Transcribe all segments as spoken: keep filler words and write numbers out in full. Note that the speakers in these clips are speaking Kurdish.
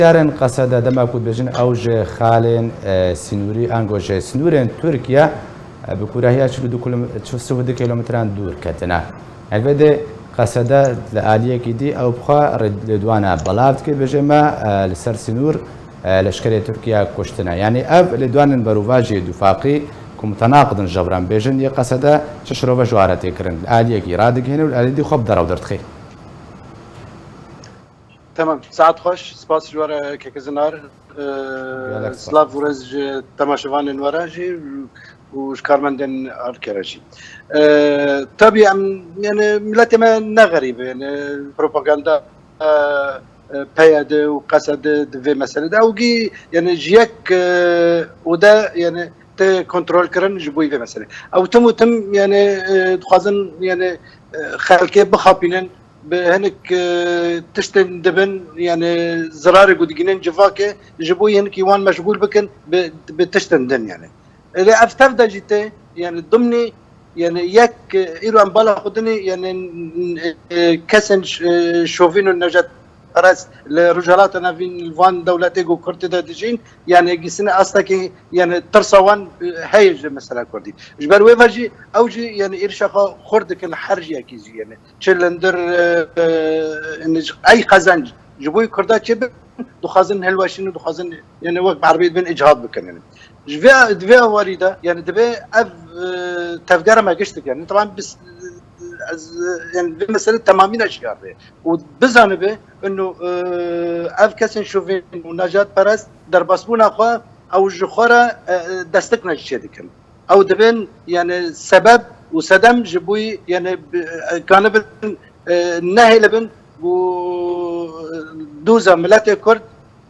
Diyarên Qesede dema ku dibêjin ew ji xalên, e, sînorî ango ji sînorên Tirkiye, e, bi kûrahiya çil û du kilom-, çil û du kilometran dûr ketine. Elbede Qesede li aliyekî dî ew bi xwe rê-, lêdwana belav dike, dibêje me, e, li ser sînor, e, leşkerê Tirkiye kuştine. Yanî ev lêdwanên berovajî dufaqî ku mutenaqid in ji hev re bêjin yê Qesede çi şirove ji we re tê kirin. Li aliyekî radigihîne û li aliyê dî xwe bi derew derdixê. Tamam. Saet xweş. Spas ji we re keke Zinar. Ee, Gelek spas. Silav û rêz ji temaşevanên we re jî û ji karmendên Arke re jî. Ee, tabii em, yani milletê me ne xerîb e, yani propaganda, e, e, P Y D û Qesede di vê meselê de. Ew gî, yani ji yek, e, û de, yani tê kontrol kirin ji bo vê meselê. Ew tim û tim, yani, e, dixwazin, yani, e, xelkê bixapînin, bi hinek, e, tiştên dibin, yani zirarê ku digînin civakê, ji bo hinkî wan meşgûl bikin bi, bi tiştên din yani. Lê ev tev de jî tê, yani dimnî, yani yek, e, îro em bala xwe dinê, yani, e, kesên ş-, e, şovîn û nejadperest li Rojhilata Navîn li van dewletê ku Kurd tê de dijîn, yani gihîştine astekî, yani tirsa wan, e, heye ji mesela Kurdî. Ji ber wê ve jî ew jî, yani êrişa xwe xurt dikin her jiyekî jî, yani. Çi li hundir, e, e, ey qezenc ji bo Kurda çêbin, dixwazin hilweşînin û dixwazin, yani wek bi erebî dibên îcihad bikin. Yani. Ji vê, di vê awarî de, yani divê ev, e, tevgera me giş dike. Yani, teban biz, ez, yani vê mesele temamî ne şiyar be. Û bizanibe, inu, e, ev kesên şovîn û nejadperest derbasbûna xwe ew ji xwe re, e, e, destek ne çêdikin. Ew dibin, yani sebeb û sedem ji bo, yani, bi-, e, kanibin, e, nehêlibin ku, e, doza miletê Kurd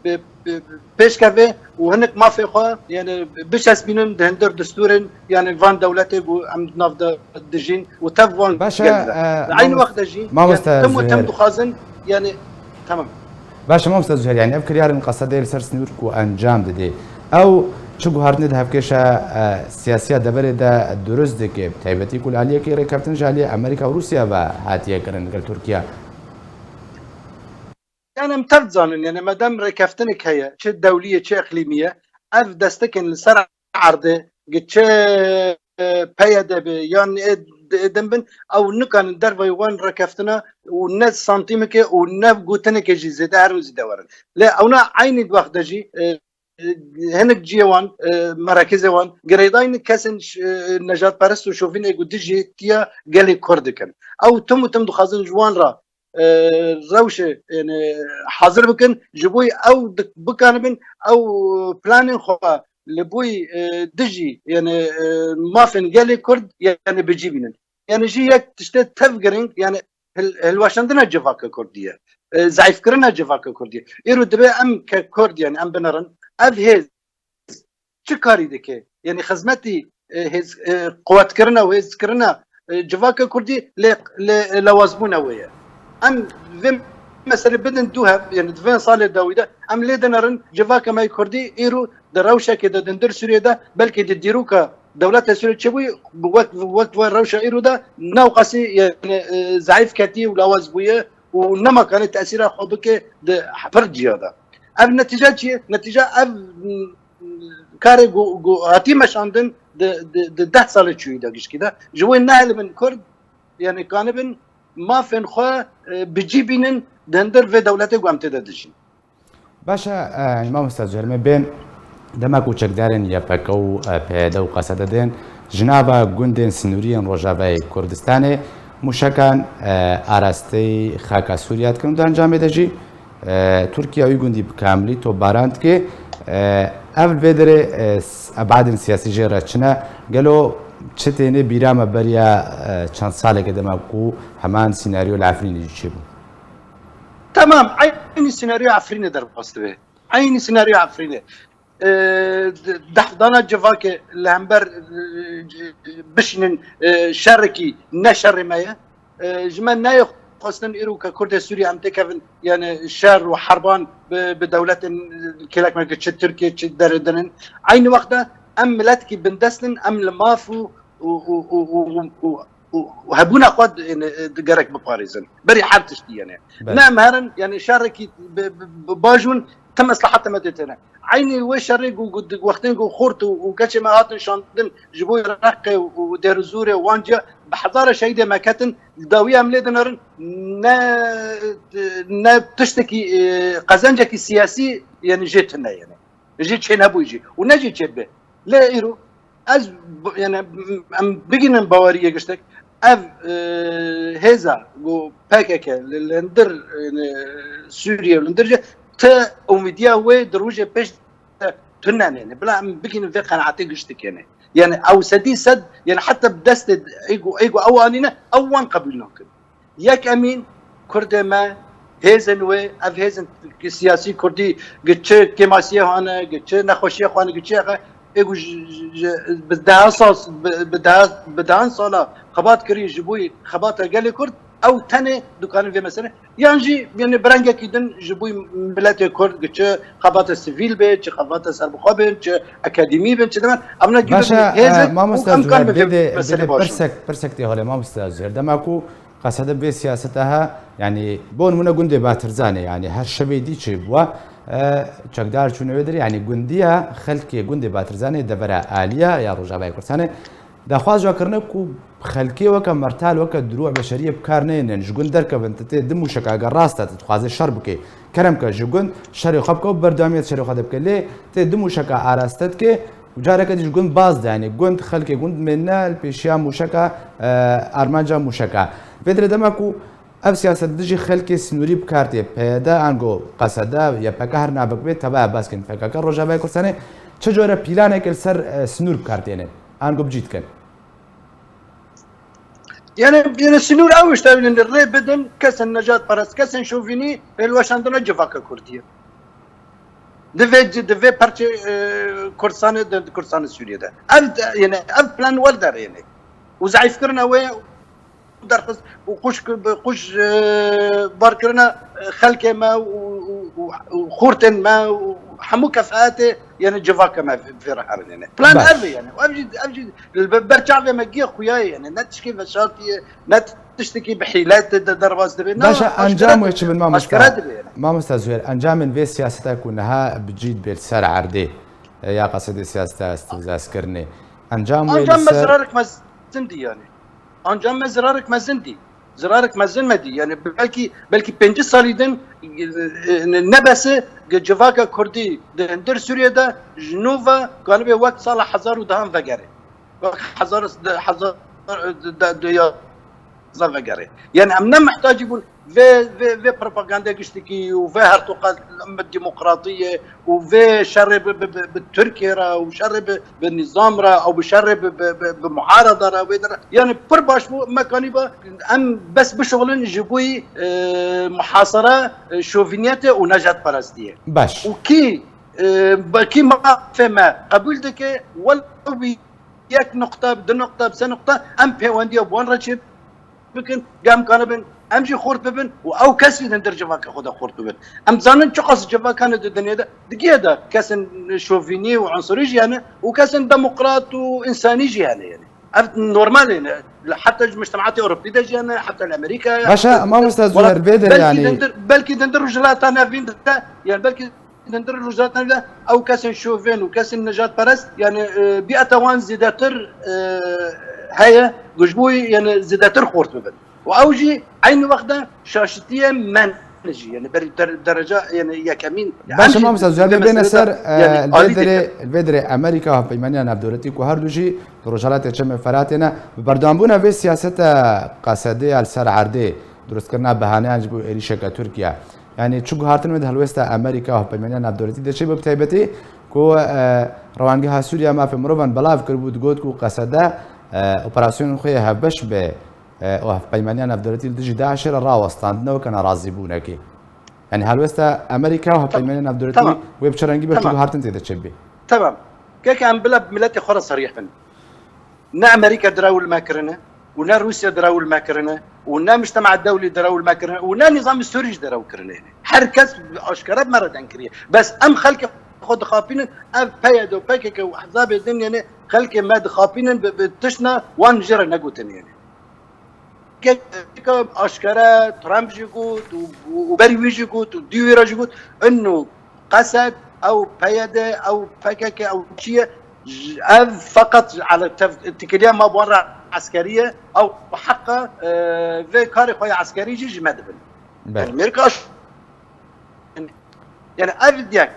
bi, bi, bi pêşkeve û hinek mafê xwe, yani, biçesbînin di hundir destûrên, yani, van dewletê ku em di nav de dijîn û tev wan Baş e, gelî de. E, Eynî mamost-, wexta jî, mamoste yani, tim û tim Zuher. Dixwazin, yani, tamam. Baş e, mamoste Zuher, yani ev kiryarên Qesedê li ser sînor ku encam didê, ew çi guhartinê di hevkêşa, e, siyasiya deverê de dirust dike, bi taybetî ku li aliyekî rêkeftin ji aliyê Amerîka û Rûsya ve hatiye kirin digel Tirkiye? Yani em tev dizanin, yani madem rêkeftinek heye, çi dewlî ye, çi iqlîmî ye, ev destekên li ser erdê, gi çi, e, P Y D be, yan ê, ê din bin, ew nikanin dervayî wan rêkeftina û ne santîmeke û ne gotineke jî zêde herin zêde werin. Lê ewna eynî wexta jî, e, e, hinek cihê wan, e, merekizê wan, girêdayîn kesên ş-, e, nejadperest û şovînê ku dijî tiya gelê Kurd dikin. Ew tim û tim dixwazin ji wan re, e, rewşe, yani, hazir bikin, ji bo ew dik-, bikanibin, ew planên xwe li bo, e, dijî, yani, e, mafên gelê Kurd, yani, bi cî bînin. Yani, jî yek tiştê tev girîng, yani, hil-, hilweşandina civaka Kurdî ye. E, zeîfkirina civaka Kurdî ye. Îro divê em ke Kurd, yani, em binerin, ev hêz çi karî dike? Yani xizmetî, e, hêz, e, quwetkirina û hêzkirina, e, civaka Kurdî lê, lê lawazbûna wê ye. Em vê meselê bidin du hev, yani di vê salê dawî de em lê dinerin civaka me yê Kurdî îro di rewşekê de di hundir Sûriyê de belkî di dîroka dewleta Sûriyê çêbûyî wek, wek ve rewşa îro de newqasî yani, e, zeîf ketî û lawaz bûye û nema kane tesîra xwe bike di pir ciya de. Ev netîca çi ye? Netîca ev karê ku, ku hatî meşandin di, di, di deh salê çûyî de gişkî de. Ji wê nehelibin Kurd, yani kanibin mafên xwe, e, bi cî bînin di hundir vê dewletê ku em tê de dijîn. Baş e, e, mamoste Zuher, me bên dema ku çekdarên Y P G û, e, P Y D û Qesede tên ji nava gundên sinûrî yên Rojavayê Kurdistanê mûşekan, e, arasteyî xaka Sûriya dikin û di encamê de jî E, Tirkiye wî gundî bi kamilî topbaran dike. E, ev li vê derê, e, s-, ebadên siyasî jê re çi ne? Gelo çi têne bîra me beriya, e, çend saleke dema ku heman sînaryo li Efrînê jî çêbû? Tamam, eynî sînaryo Efrînê derbas dibe. Eynî sînaryo Efrînê. E, d-, dehdana civakê li hember, e, bişînin, e, şerekî ne şerê me ye. E, ji me neyê xwestin îro ke Kurdê Sûriyê em têkevin, yani şer û herban bi, bi dewletên kêlek me ki çi Tirkiye, çi derê din in. Eynî wexta em miletkî bindest in, em li maf û, û, û, û, û, û, û, û hebûna xwe di, yani, di gerek biparêzin. Berî her tiştî yani. Belê. Ne em herin, yani şerekî bi, bi, bi, bajûn Ti mesleheta me tê têne. Eynî wê şerê ku, ku di wextên ku xort û, û keçê me hatin şandin ji bo Reqê û, û Dêrizûrê û wan ciya bi hezara şehîdê me ketin, li dawî em lê dinerin, ne, ne tiştekî, e, qezencekî siyasî, yani jê tune, yani jê çênebûyî jî û ne jî çêdibe. Lê îro ez b-, yani em bigînin baweriyê giştek. Ev, e, hêza ku P K K li, li hundir, yani Sûriye, li hundir jî ti umîdiya wê di rojê pêş de tune nêne. Bila em bigînin vê qenaetê giştek, yani. Yani ew sedî sed, yani heta bi destê ê ku, ê ku ew anîne, ew wan qebûl nakin. Yek emîn, Kurdê me, hêzên wê, ev hêzên siyasî Kurdî, gi çi kêmasiyê hane, gi çi nexweşiyê xwe hane, gi çi yexe, ê ku ji, ji, ji, bi deha sal, bi, bi deha, bi dehan sala xebat kirî ji bo xebata gelê Kurd, ew tenê dikanin vê meselê. Yan jî, yani bi rengekî din ji bo miletê Kurd, gi çi xebata sivîl be, çi xebata serbixwe be, çi akademî be, çi demen, em ne Baş e, hêzên e, û mamosta em Zuher, karin vê vê, vê meselê dê başin. Pirsek, pirsek tê holê, mamosta Zuher. Dema ku Qesede vê siyaseta ha, yani, bo nimûne gundê Batirzanê, yani, her şevê dî çêbûwa, e, çekdar çûne wê derê, yani, gundiya xelkê gundê Batirzanê devera aliya ya Rojavayê Kurdistanê. Daxwaz jî kirine ku xelkê weke mertal, weke dirû beşeriyê bi kar neynin, ji gund derkevin, tu tê di mûşeka, eger rast e, tu dixwazê şer bikê, kerem ke ji gund şerê xwe bike û berdewamiyet şerê xwe de bike. Lê tê di mûşeka araste dike, Û careke dî ji gund baz de, yanî gund, xelkê gund mêne li pêşiya mûşeka, e, armanca mûşeka. Vê dirê dema ku ev siyaset dijî xelkê sinûrî bi kar tê, P Y D ango Qesede, Y P G her navek bê, tevaya baskin P K K, Rojavayê Kurdistanê çi cure planeke li ser, e, sinûr bi kar têne, ango bi cî dikin? Yani, yani sinûr ew işte, yani rê bidin kesên nejatperest, kesên şovînî, hêlweşandina civaka Kurdî ye. Di vê, di vê perçê, e, Kurdistanê de, di Kurdistanê Sûriyê de. Ev, yani, ev plan wer derê, yani. Û zeîfkirina wê derxist û quş, quş, e, barkirina, e, xelkê me û, û, û, û xortên me û hemû kefaetê, yani, civaka me vê re herin, yani. Plan Baş. Ev e, yani. Ev jî, ev jî li ber çavê me giya xuya ye, yani. Ne tişkê veşartî ye, ne tiştekî bi hîlet de derbas dibe. Na, Baş e, aşkere encam wê dibe, çi bin, mamosta? Aşkere dibe, yani. Mamosta Zuher, encamên vê siyaseta ku niha bi cî dibe li ser erdê, e, ya qesedê siyaseta istifzaskirinê. Encam wê Ancam li me ser zirarek mezin dî, yani. Ancam me zirarek mezin dî. Zirarek mezin me dî. Yani belkî, belkî pêncî salî din, e, e, ne bes e, civaka Kurdî di hundir Sûriyê de ji nû ve kanibe wek sala hezar û dehan vegere. Wek hezar, hezar, de, de, de, ya, za vegerê. Yani em ne mihtacî bûn vê, vê, vê propaganda giştikî û vê hertoqa demokratiyê û vê şerê bi, bi, bi, bi Tirkiye re û şerê bi, bi nizam re û bi şerê bi, bi, bi, bi muharada re wê de re. Yani pir baş bû, me kanîba em bes bişixulin ji bo, e, muhasara, e, şovîniyetê û nejatperestiyê. Baş. Û kî, e, be-, kî mafê me qebûl dike, welew bi yek nuqta, bi du nuqta, bi sê nuqta, em pêwendiya bi wan re çê bikin, em kanibin, em jî xurt bibin û ew kes jî di hundir civaka xwe de xurt bibin. Em zanin çiqas civakane di dinyê de, di giya de kesên şovînî û unsurî jî hene û kesên demokrat û însanî jî hene, yani. Ev normal e, yani. Heta ji mujtematê Ewropî de jî hene, heta li Amerîkayê, Baş e, heta mamosta Zuher, vê derê, belkî yani, di hundir, belkî di hundir Rojhilata Navîn de, yani belkî Di hundir Rojhilata Navîn de ew kesên şovên û kesên nejatperest, yani, e, bîeta wan zêdetir, e, heye, ku ji bo, yani, zêdetir xort bibin. Û ew jî eynî wext de şaşitiyê me ne jî, yani, ber-, der-, dereca, yani, yekemîn. Baş e, mamosta Zuher, bê bêne ser, e, yani, vê derê, vê derê Amerîka, Hevpeymaniya Navdewletî ku her du jî di Rojhilatê Çemê Feratê ne, bi berdewambûna vê siyaseta qesedê ya li ser erdê, dirustkirina behaneyan ji bo êrîşeke Tirkiye. Yani çi guhartin me di helwesta Amerîka û Hevpeymaniya Navdewletî de çêbû, bi taybetî ku, e, Rewangeha Sûriya Mafê Mirovan belav kiribû, digot ku qesede, e, operasyonên xwe yê hevbeş bi, e, û Hevpeymaniya Navdewletî li dijî DAIŞê re rawestandine weke nerazîbûnekê. Yani helwesta Amerîka û Hevpeymaniya Navdewletî Tamam. wê bi çi rengî be, çi Tamam. guhartin tê de çêbê? Tamam. Keke em bila bi miletê xwe re serîh bin. Ne Amerîka di rew li me kirine û ne Rûsya di rew li me kirine û ne Mujtema Dewlî di rew li me kirine û ne nîzamê Sûrî jî di rew kirine. Her kes aşkere bi me re deng kiriye. Bes em xelkê xwe dixapînin, ev P Y D û P K K û ehzabê din, yani xelkê me dixapînin, bi, bi tiştna wan jê re negotin, yani. Ke-, ke aşkere Trump jî got û, û, û berî wî jî got û dû wî re jî got, ino Qesed, ew P Y D, ew P K K, ew çi ye? J-, ev feqet ji ele-, tev-, tikiliya me bi wan re eskerî ye, ew heqa, e, vê karê xwe ya eskerî jî ji me dibin. Belê. Yani Mêrika ş-, yani ev diye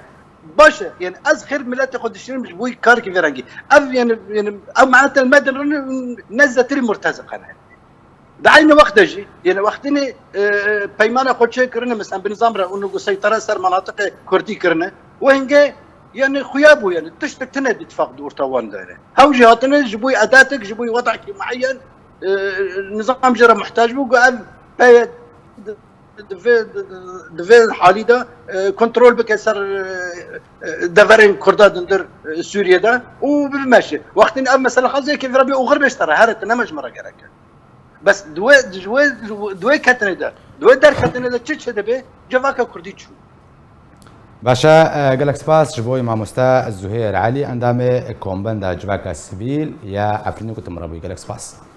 baş e, yani ez xêr miletê xwe dişînim ji bo karekî vê rengî. Ev yani, yani ev maneten me dirin ne zetirî murteziqe ne. Di eynî wext de jî, yani wextînê, e, peymana xwe çêkirine, mesela bi nizam re û seytara ser menatiqê kurdî kirine, û hingê yani xuya bû, yani tiştek tune di tifaq di orta wan de ne. Hew jî hatine ji bo edatek, ji bo wedekî mueyen, e, nizam jê re muhtac bû, ku ev peye di, di vê, di, di vê halî de, e, kontrol bike ser, e, e, deverên Kurda dindir, e, Sûriyê de û bimeşe. Wextîn ev mesele xaziyekê vira bê oxir bêştera, here tine me ji me re gerek e. Bes di wê, di wê, di wê ketinê de, di wê derketinê de çi çi dibe? Civaka Kurdî çû. Baş e, e, gelek spas ji bo mamoste Zuhêr Elî, endamê Kombenda Civaka Sivîl ya Efrînê ku tu min re bûyî. Gelek spas.